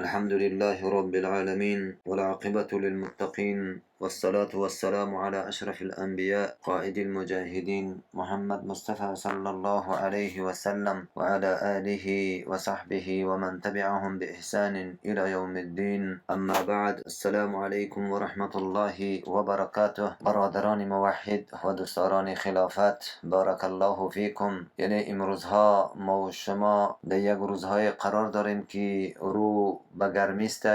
الحمد لله رب العالمين، والعاقبة للمتقين، والصلاة والسلام على أشرف الأنبياء، قائد المجاهدين، محمد مصطفى صلى الله عليه وسلم، وعلى آله وصحبه ومن تبعهم بإحسان إلى يوم الدين. أما بعد، السلام عليكم ورحمة الله وبركاته. برادران موحد و دوستداران خلافت، بارک الله فیکم. یعنی امروزها ما و شما در یک روزهای قرار داریم که رو به گرمی است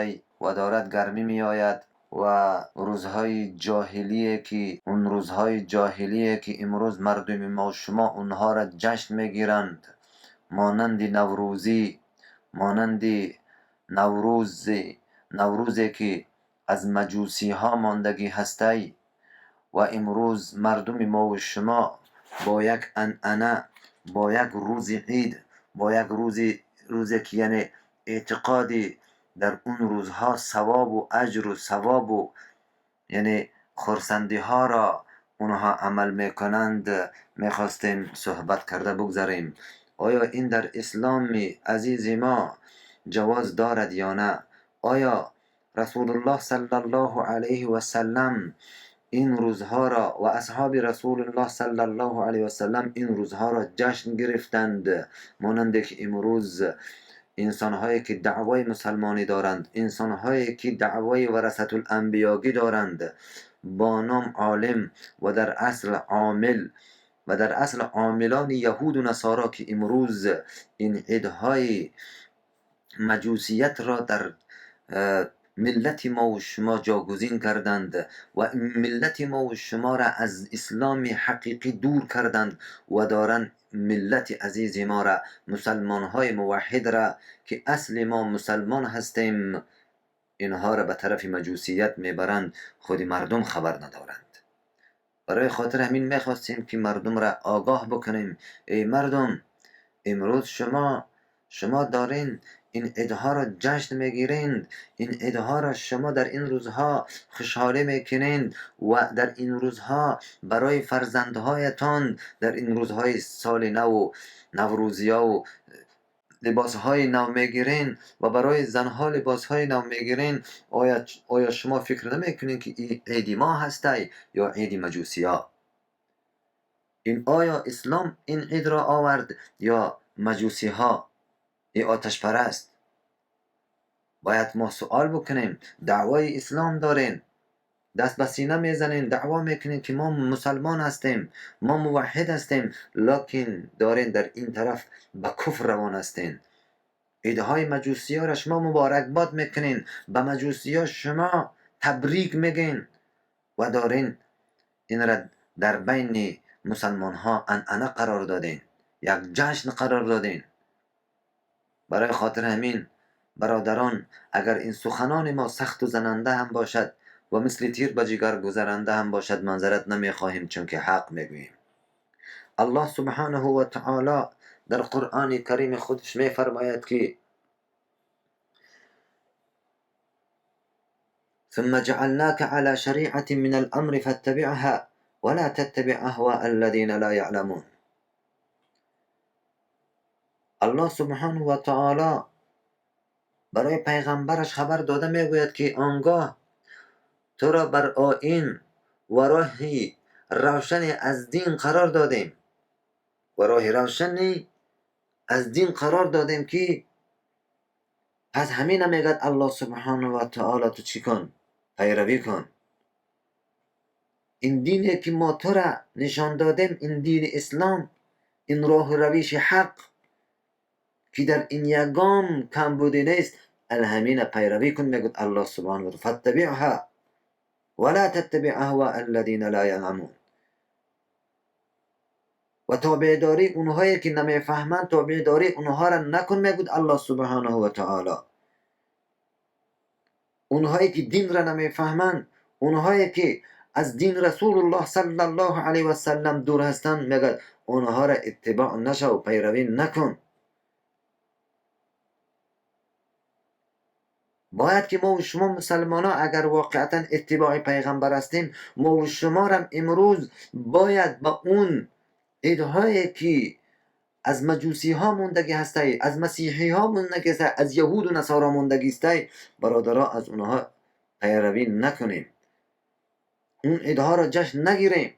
و دارد گرمی می آید و روزهای جاهلیه که اون روزهای جاهلیه که امروز مردم ما و شما اونها را جشن میگیرند، مانند نوروزی، مانند نوروز، نوروزی که از مجوسی ها ماندگی هستی و امروز مردم ما و شما با یک عنعنه، با یک روز عید، با یک روزی که یعنی اعتقادی در اون روزها ثواب و اجر و ثواب و یعنی خرسندی ها را اونها عمل میکنند، میخواستیم صحبت کرده بگذاریم. آیا این در اسلام عزیز ما جواز دارد یا نه؟ آیا رسول الله صلی الله علیه و سلم این روزها را و اصحاب رسول الله صلی الله علیه و سلم این روزها را جشن گرفتند، مانند که امروز انسانهایی که دعوای مسلمانی دارند، انسانهایی که دعوای ورثة الانبیاگی دارند، با نام عالم و در اصل عامل و در اصل عاملان یهود و نصارا که امروز این عیدهای مجوسیت را در ملت ما و شما جاگزین کردند و ملت ما و شما را از اسلام حقیقی دور کردند و دارند ملت عزیز ما را، مسلمان های موحد را که اصل ما مسلمان هستیم، اینها را به طرف مجوسیت میبرند، خود مردم خبر ندارند. برای خاطر همین میخواستیم که مردم را آگاه بکنیم. ای مردم، امروز شما دارین این عیدها را جشن میگیرین، این عیدها را شما در این روزها خوشحالی میکنین و در این روزها برای فرزندهایتان در این روزهای سال نو و نوروزی ها و لباسهای نو میگیرین و برای زنها لباسهای نو میگیرین. آیا شما فکر نمیکنین که این عید ما هسته یا عید مجوسی ها؟ این آیا اسلام این عید را آورد یا مجوسی ها؟ ای آتش پرست. باید ما سوال بکنیم. دعوای اسلام دارین، دست به سینه میزنین، دعوا میکنین که ما مسلمان هستیم، ما موحد هستیم، لکن دارین در این طرف به کفر روان هستین. عیدهای مجوسی ها را شما مبارک باد میکنین، به مجوسی ها شما تبریک میگین و دارین این را در بین مسلمان ها عنعنه قرار دادین، یک جشن قرار دادین. برای خاطر همین برادران، اگر این سخنان ما سخت و زننده هم باشد و مثل تیر به جگر گذرنده هم باشد، معذرت نمیخواهیم، چون که حق میگوییم. الله سبحانه و تعالی در قرآن کریم خودش میفرماید که ثم جعلناك على شريعة من الأمر فاتبعها ولا تتبع أهواء الذين لا يعلمون. الله سبحانه و تعالی برای پیغمبرش خبر داده میگوید که آنگاه تو را بر آیین و راهی روشن از دین قرار دادیم و راه روشنی از دین قرار دادیم که پس همین میگد الله سبحانه و تعالی تو چی کن؟ پیروی کن. این دینی که ما تو را نشان دادیم، این دین اسلام، این راه روش حق که در این یگام کمبودی نیست، الهمین پیروی کن. میگد الله سبحانه و تعالی فاتبعها ولا تتبع اهواء الذین لا یعلمون. و تابعداری اونهایی که نمیفهمند، تابعداری اونها را نکن. میگود الله سبحانه و تعالی اونهایی که دین را نمیفهمند، اونهایی که از دین رسول الله صلی الله علیه و سلم دور هستند، میگد اونها را اتباع نشو، پیروی نکن. باید که ما و شما مسلمان ها اگر واقعا اتباع پیغمبر هستیم، ما و شما را امروز باید با اون عیدهایی که از مجوسی ها موندگی هسته، از مسیحی ها موندگی هسته، از یهود و نصارا موندگی هسته، برادرها از اونها پیروی نکنیم، اون عیدها را جشن نگیریم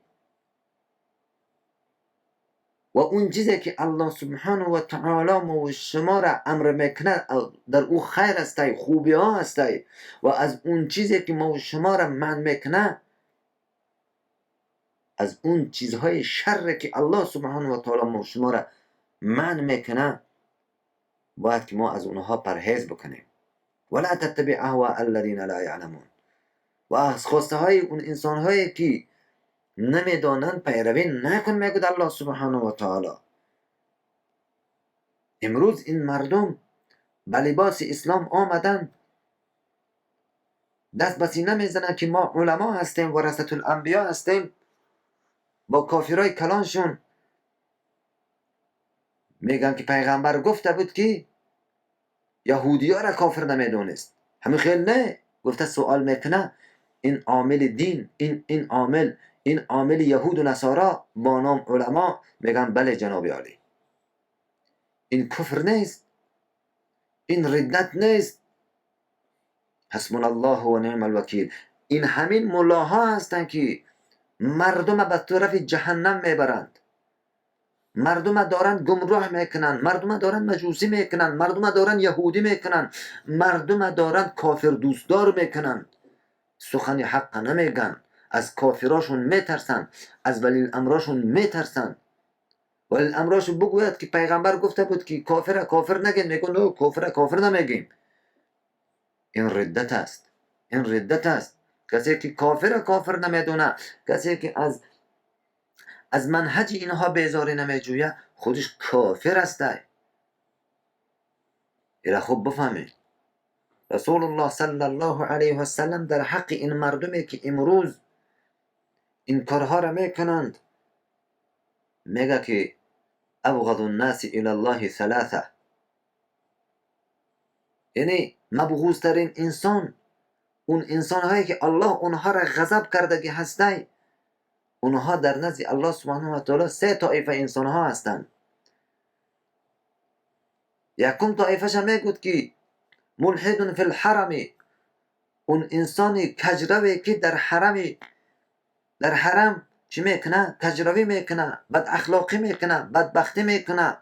و اون چیزی که الله سبحانه و تعالی ما و شما را امر میکنه در او خیر است، خوبی ها است، و از اون چیزی که ما و شما را منع میکنه، از اون چیزهای شر که الله سبحانه و تعالی ما و شما را منع میکنه، باید که ما از اونها پرهیز بکنیم. ولا تتبع اهواء الذین لا یعلمون. و از خواسته های اون انسان هایی که نمیدانند پیروی نکن، میگوید الله سبحانه و تعالی. امروز این مردم به لباس اسلام آمدن، دست به سینه میزنند که ما علما هستیم، ورثة الانبیا هستیم، با کافرای کلانشون میگن که پیغمبر گفته بود که یهودی ها را کافر نمیدونست. همین خیلی نه گفته، سوال میکنه این عامل دین، این عامل یهود و نصارا با نام علما، میگن بله جناب عالی. این کفر نیست، این ردت نیست. حسبنا الله و نعم الوکیل. این همین ملاها هستند که مردم به طرف جهنم میبرند، مردم دارند گمراه میکنند، مردم دارند مجوسی میکنند، مردم دارند یهودی میکنند، مردم دارند کافر دوستدار میکنند. سخن حق نمیگن، از کافراشون میترسن، از ولی الامراشون میترسن. ولی الامراشون بگوید که پیغمبر گفته بود که کافر کافر نگین، میگن نه، کافر کافر نمیگیم. این ردت است، این ردت است. کسی که کافر کافر نمیدونه، کسی که از منهج اینها بیزاری نمیجویه، خودش کافر است. ایره خوب بفهمید. رسول الله صلی الله علیه و سلم در حق این مردمی که امروز این کارها را میکنند میگه که ابغض الناس الى الله ثلاثه، یعنی مبغوضترین انسان، اون انسان هایی که الله اونها را غضب کرده که هسته، اونها در نزد الله سبحانه و تعالی سه طایفه انسان ها هستند. یکم طایفه میگود که ملحد فی الحرم، اون انسانی کجروی که در حرم چی میکنه؟ کجروی میکنه، بد اخلاقی میکنه، بدبختی میکنه،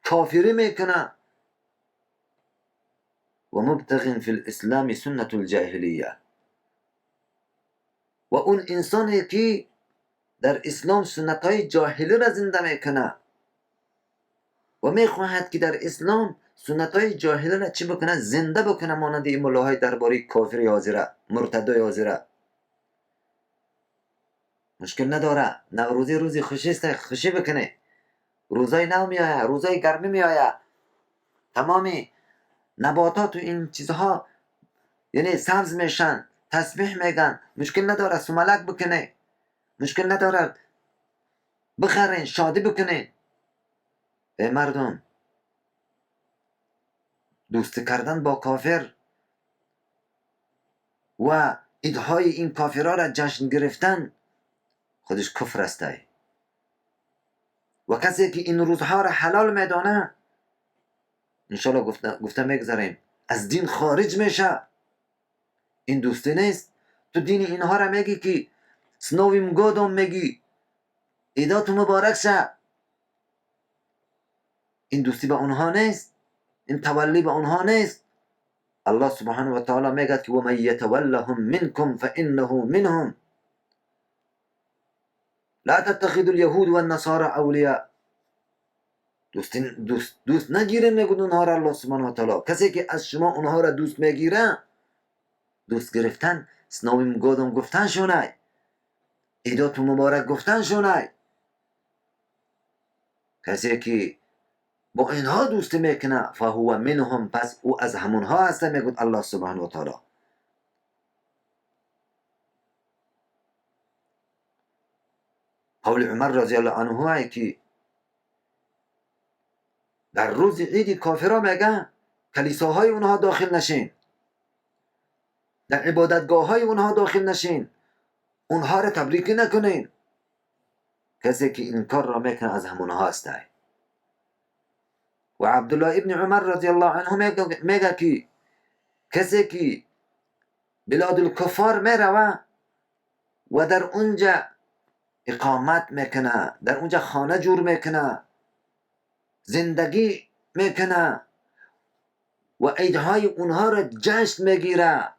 کافری میکنه. و مبتغ فی الاسلام سنة الجاهلیه، و اون انسانی که در اسلام سنت های جاهلی را زنده میکنه و میخواهد که در اسلام سنت های جاهلی را چی بکنه؟ زنده بکنه، مانند این ملاهای درباری کافری حاضره، مرتدای حاضره. مشکل نداره، نوروزی روزی خوشی است، خوشی بکنه. روزای نو میآید، روزای گرمی میآید، تمامی نباتات و این چیزها یعنی سبز میشن، تسبیح میگن، مشکل نداره سملک بکنه، مشکل نداره بخرین، شادی بکنین. ای مردم، دوست کردن با کافر و عیدهای این کافرها را جشن گرفتن خودش کفر است. و کسی که این روزها را حلال میدانه، انشالله گفته میگذاریم، از دین خارج میشه. این دوستی نیست. تو دین اینها را میگی که с Новым годом میگی، عیدات مبارک شه، این دوستی به اونها نیست، این تولی به اونها نیست. الله سبحانه و تعالی میگه که و من یتولهم منکم فانه منهم، لا تتخذوا اليهود والنصارى اولیاء. دوست نگیرین، میگه اونها را الله سبحانه و تعالی. کسی که از شما اونها را دوست میگیره، دوست گرفتن с Новым годом گفتن شونه، عیدات مبارک گفتن شونه، کسی که با اینها دوستی میکنه، فهو منهم، پس او از همونها هست، میگوید الله سبحانه و تعالی. قول عمر رضی الله عنه که در روز عید کافرها میگن کلیساهای اونها داخل نشین، در عبادتگاه های اونها داخل نشین، اونها را تبریک نکنین. کسی که این کار را میکنه از همونها هست. و عبدالله ابن عمر رضی الله عنه میگه که کسی که بلاد الکفار میروه و در اونجا اقامت میکنه، در اونجا خانه جور میکنه، زندگی میکنه و عیدهای اونها را جشن میگیره،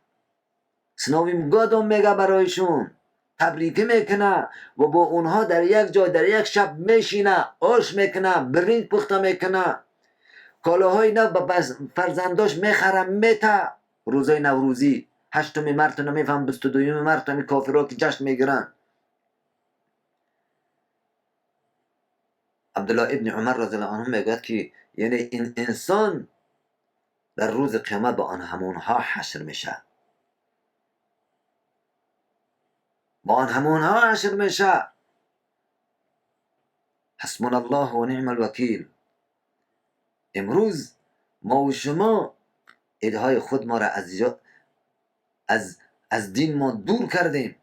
с Новым годом میگه برایشون، تبریک میکنه و با اونها در یک جای در یک شب میشینه، آش میکنه، برنج پخته میکنه، کالاهای نو به فرزنداش میخره میته. روزای نوروزی 8 مارت نمیفهم 22 مارت همین کافرها که جشن میگیرن. عبدالله ابن عمر رضی الله عنه میگوید که یعنی این انسان در روز قیامت با آن همونها حشر میشه، با آن همونها حشر میشه. حسبنا الله و نعم الوکیل. امروز ما و شما ایدهای خود ما را از دین ما دور کردیم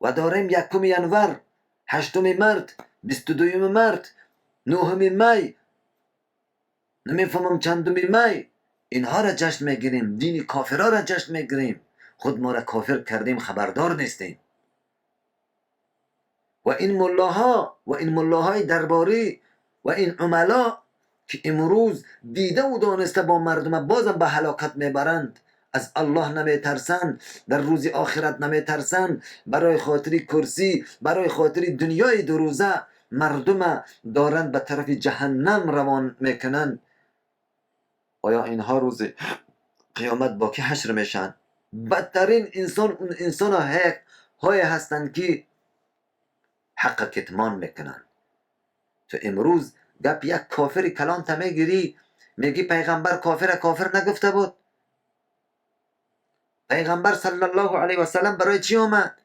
و داریم 1 ینور، 8 مارت، 22 مارت، 9 می، نمیفهمم چندم می، اینها را جشن میگیریم، دین کافرها را جشن میگیریم. خود ما را کافر کردیم، خبردار نیستیم. و این ملاها و این ملاهای درباری و این عملا که امروز دیده و دانسته با مردم بازم به هلاکت میبرند، از الله نمیترسند، در روز آخرت نمیترسند، برای خاطر کرسی، برای خاطر دنیای دو روزه مردم دارند به طرف جهنم روان میکنند. آیا اینها روز قیامت با کی حشر میشن؟ بدترین انسان اون انسان های هستند که حق کتمان میکنند. تو امروز گپ یک کافر کلان تا میگیری، میگی پیغمبر کافر کافر نگفته بود. پیغمبر صلی الله علیه و سلم برای چی آمد؟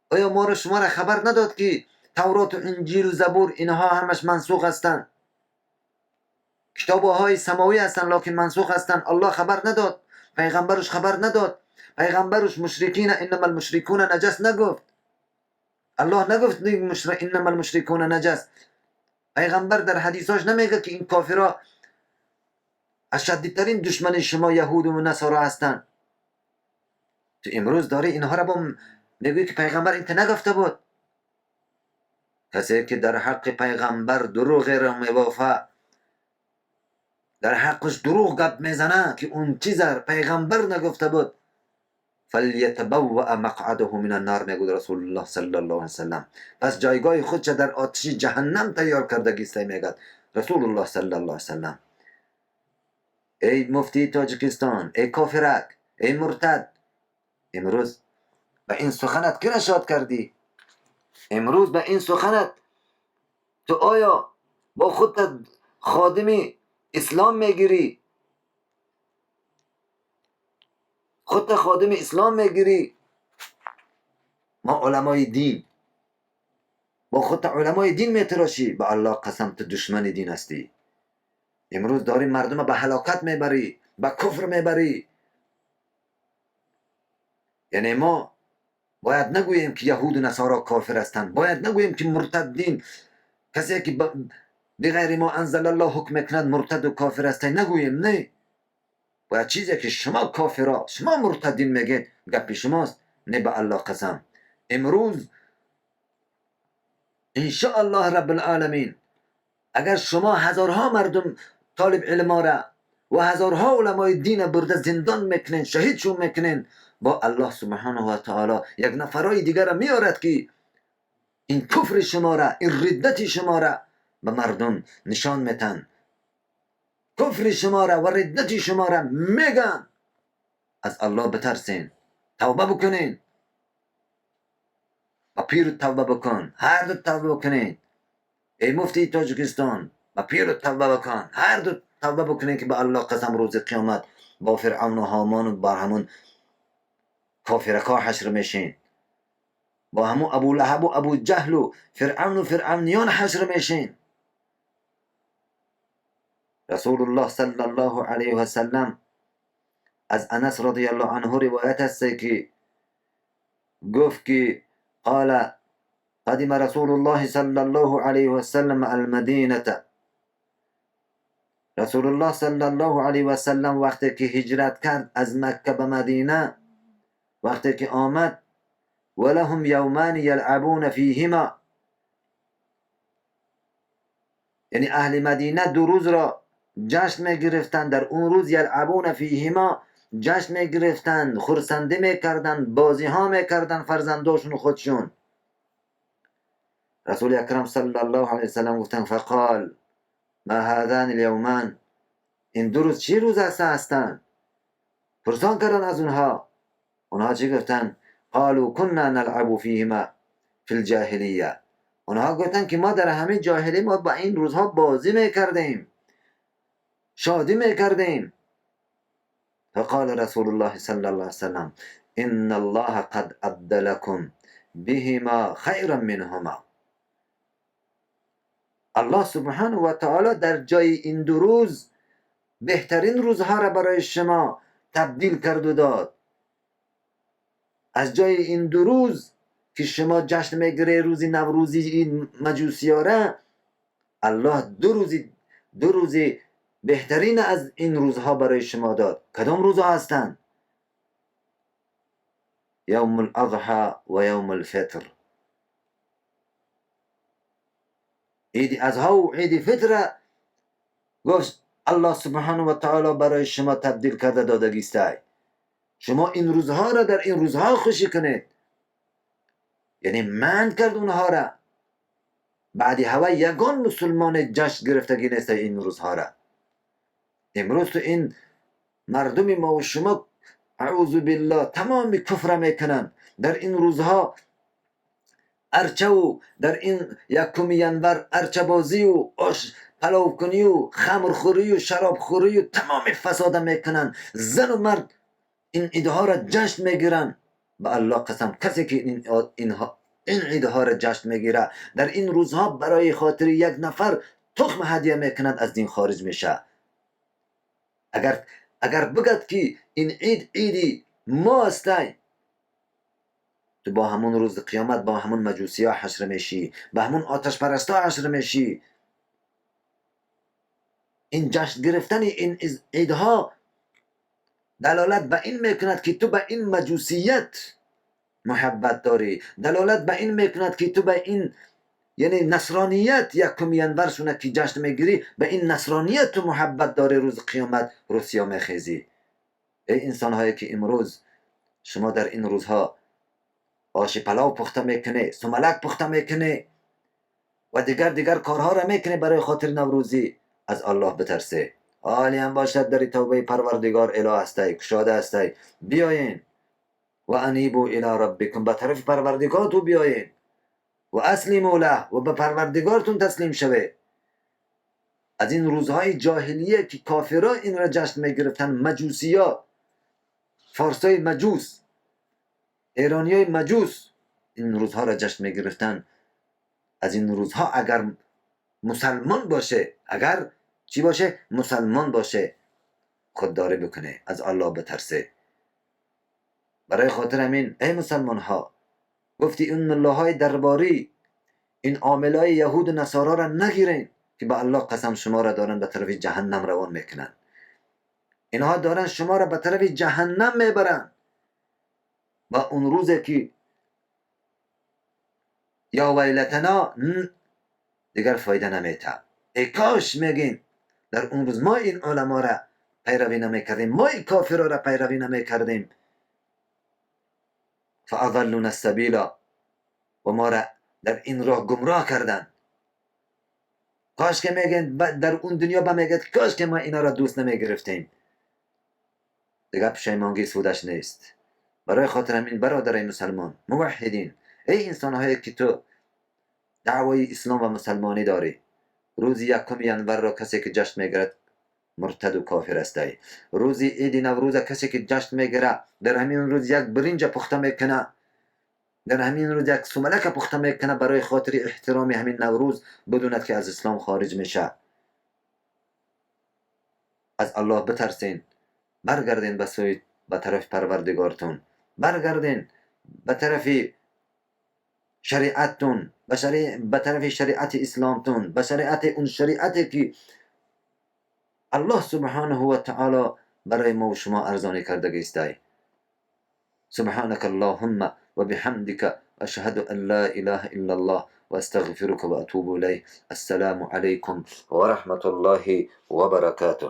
آیا ما را شما را خبر نداد که تورات و انجیل و زبور اینها همش منسوخ هستند؟ کتاب های سماوی هستند لکن منسوخ هستند. الله خبر نداد، پیغمبرش خبر نداد، پیغمبرش مشرکین انما المشرکون نجس نگفت. الله نگفت انما المشرکون نجس. پیغمبر در حدیثاش نمیگه که این کافرها اشدترین دشمن شما یهود و نصارا هستند. تو امروز داری اینها را با میگویی که پیغمبر این نگفته بود. کسی که در حق پیغمبر دروغ را میبافه، در حقش دروغ گپ میزنه که اون چیز پیغمبر نگفته بود، فلیتبوأ مقعده من النار میگوید رسول الله صلی الله علیه وسلم. پس جایگاه خودش در آتش جهنم تیار کرده گیسته میگد رسول الله صلی الله علیه وسلم. ای مفتی تاجیکستان، ای کافرک، ای مرتد، امروز به این سخنت که نشاد کردی؟ امروز به این سخنت تو آیا با خودت خادم اسلام میگیری؟ خودت خادم اسلام میگیری؟ ما علمای دین، با خودت علمای دین میتراشی. به الله قسم تو دشمن دین هستی. امروز داری مردم به هلاکت میبری، به کفر میبری. یعنی ما باید نگوییم که یهود و نصارا کافر هستند، باید نگوییم که مرتدین، کسی که بغیر ما انزل الله حکم میکند مرتد و کافر هستند، نگوییم. نه، باید چیزی که شما کافرا، شما مرتدین میگید گپی شماست. نه، به الله قسم امروز ان شاء الله رب العالمین اگر شما هزارها مردم طالب علم را و هزارها علمای دین برده زندان میکنین، شهیدشون میکنین، با الله سبحانه و تعالی یک نفرای دیگر را میارد که این کفر شما را، این ردت شما را به مردم نشان میتن. کفر شما را و ردت شما را میگن. از الله بترسین، توبه بکنین، با پیر توبه بکن، هر دو توبه بکنین. ای مفتی تاجیکستان، با پیر توبه بکن، هر دو توبه بکنین که به الله قسم روز قیامت با فرعون و هامان و بر همون کافرکا حشر میشین، با همون ابو لهب و ابو جهل و فرعون و فرعونیان حشر میشین. رسول الله صلی الله علیه و سلم از انس رضی الله عنه روایت است که گفت که قال قدم رسول الله صلى الله عليه وسلم المدينة رسول الله صلی الله علیه و سلم وقتی که هجرت کرد از مکه به مدینه، وقتی که آمد، ولهم یومان یلعبون فیهما، یعنی اهل مدینه دو روز را جشن میگرفتند. در اون روز یلعبون فیهما جشن میگرفتند، خرسندی میکردند، بازی ها میکردند فرزنداشون و خودشون. رسول اکرم صلی الله علیه وسلم گفتند فقال ما هذان الیومان، این دو روز چی روز هستند؟ پرسان کردن از اونها. اونها چی گفتن؟ قالوا كنا نلعب فیهما فی الجاهلیه. اونها گفتن که ما در همه جاهلی ما با این روزها بازی میکردیم، شادی میکردیم. فقال رسول الله صلی الله علیه وسلم ان الله قد ابدلکم بهما خیرا منهما. الله سبحانه و تعالی در جای این دو روز بهترین روزها را برای شما تبدیل کرد و داد. از جای این دو روز که شما جشن میگیره روزی نوروزی این مجوسیاره، الله دو روزی بهترین از این روزها برای شما داد. کدام روزها هستند؟ یوم الاضحی و یوم الفطر. عید اضحی و عید فطر گفت الله سبحانه و تعالی برای شما تبدیل کرده دادگیست. شما این روزها را در این روزها خوشی کنید. یعنی من کرد اونها را. بعدی هوا یگان مسلمان جشن گرفتگی نیست این روزها را. امروز تو این مردم ما و شما اعوذ بالله تمام کفر میکنن. در این روزها ارچه و در این یکم ینور ارچه بازی و آش پلاو کنی و خمر خوری و شراب خوری و تمام فساد میکنن. زن و مرد این عیدها را جشن میگیرن. به الله قسم کسی که این عیدها را جشن میگیره در این روزها برای خاطر یک نفر تخم هدیه میکند از دین خارج میشه. اگر بگد که این عید عیدی ما هستی، تو با همون روز قیامت با همون مجوسی ها حشر میشی، با همون آتش پرست ها حشر میشی. این جشن گرفتن این عیدها دلالت به این میکند که تو به این مجوسیت محبت داری، دلالت به این میکند که تو به این یعنی نصرانیت یکم ینورشونه که جشن میگیری، به این نصرانیت تو محبت داری. روز قیامت روسیا میخیزی. ای انسان هایی که امروز شما در این روزها آش پلاو پخته میکنه، سملک پخته میکنه و دیگر کارها را میکنه برای خاطر نوروزی، از الله بترسه. حالی هم باشد در توبه پروردگار اله هستی، کشاده هستی. بیاین و انیبوا الی ربکم، به طرف پروردگار تو بیاین و اسلیموا له، و به پروردگارتون تسلیم شوه. از این روزهای جاهلیه که کافرها این را جشن میگرفتن، مجوسیا، فارسای مجوس، ایرانیای مجوس این روزها را جشن میگرفتن. از این روزها اگر مسلمان باشه، اگر چی باشه؟ مسلمان باشه، خودداری بکنه، از الله بترسه. برای خاطر همین ای مسلمان ها، گفتی این ملاهای درباری، این عاملای یهود و نصارا را نگیرین که به الله قسم شما را دارن به طرف جهنم روان میکنن. اینها دارن شما را به طرف جهنم میبرن. و اون روزی که یا ویلتنا دیگر فایده نمیته. ای کاش میگین در اون روز ما این علما را پیروی نمیکردیم، ما این کافرها را پیروی نمیکردیم. فاضلونا السبیل، و ما را در این راه گمراه کردن. کاش که میگن در اون دنیا با میگه کاش که ما اینا را دوست نمیگرفتیم. دیگه پشیمانگی سودش نیست. برای خاطر همین برادرای مسلمان موحدین، ای انسان هایی که تو دعوای اسلام و مسلمانی داری، روز یکم ینور را کسی که جشن میگیرد مرتد و کافر است. روز عید نوروز کسی که جشن میگیره در همین روز یک برنج پخته میکنه، در همین روز یک سملک پخته میکنه برای خاطر احترام همین نوروز، بدوند که از اسلام خارج میشه. از الله بترسین، برگردین به سوی، به طرف پروردگارتون، برگردین به طرف شریعتتون، به طرف شریعت اسلامتون، به شریعت اون شریعتی که Аллоҳ субҳанаҳу ва таоло барои мо шумо арзонӣ кардагистай. سبحانك اللهم وبحمدك، أشهد أن لا إله إلا الله وأستغفرك وأتوب إليه. السلام عليكم ورحمة الله وبركاته.